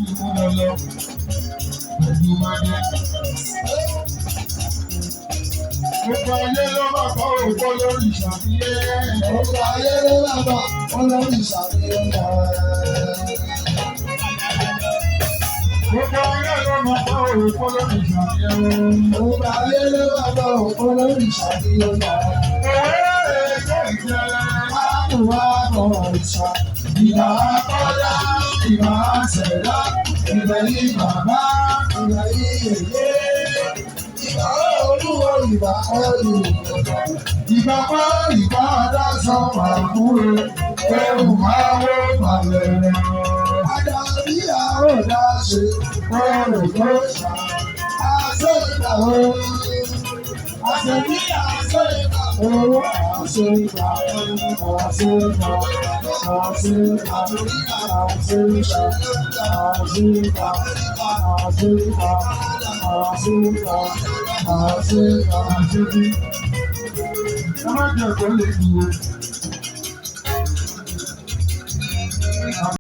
Ikú lọ lọ pẹ̀lú májẹ́. Gbogbo ayé ló máa kọ́ òkú lórí ìṣàfihàn. Gbogbo ayé ló máa bọ̀ olórí ìṣàfihàn. Gbogbo ayé ló máa kọ́ òkú lórí ìṣàfihàn. Gbogbo ayé ló máa bọ̀ olórí ìṣàfihàn. Òwe ẹ̀jẹ̀ ìjẹ́. Àbùwá òrìṣà, ìbà kọ́lá, ìbà ṣẹ̀dá, ìbà yí bàbá, ìbà yí yèyé, ìbà olúwo, ìbà olùkọ́, ìbà pa ìbà dáṣọ àkúrò, ẹrù máa wó balẹ̀ rẹ̀. Àdàbí àròdà ṣe kóró tó ṣà, àṣẹ ìgbà wo? Àṣẹbí àṣẹ ìgbà owó àṣẹ ìgbà àṣẹ ìgbà àṣẹ ìgbà àṣẹ ìgbà àṣẹ ìgbà àṣẹ ìgbà àṣẹ ìgbà àṣẹ ìgbà. Àṣebí. Ẹ má jẹ́ kó lè dúró.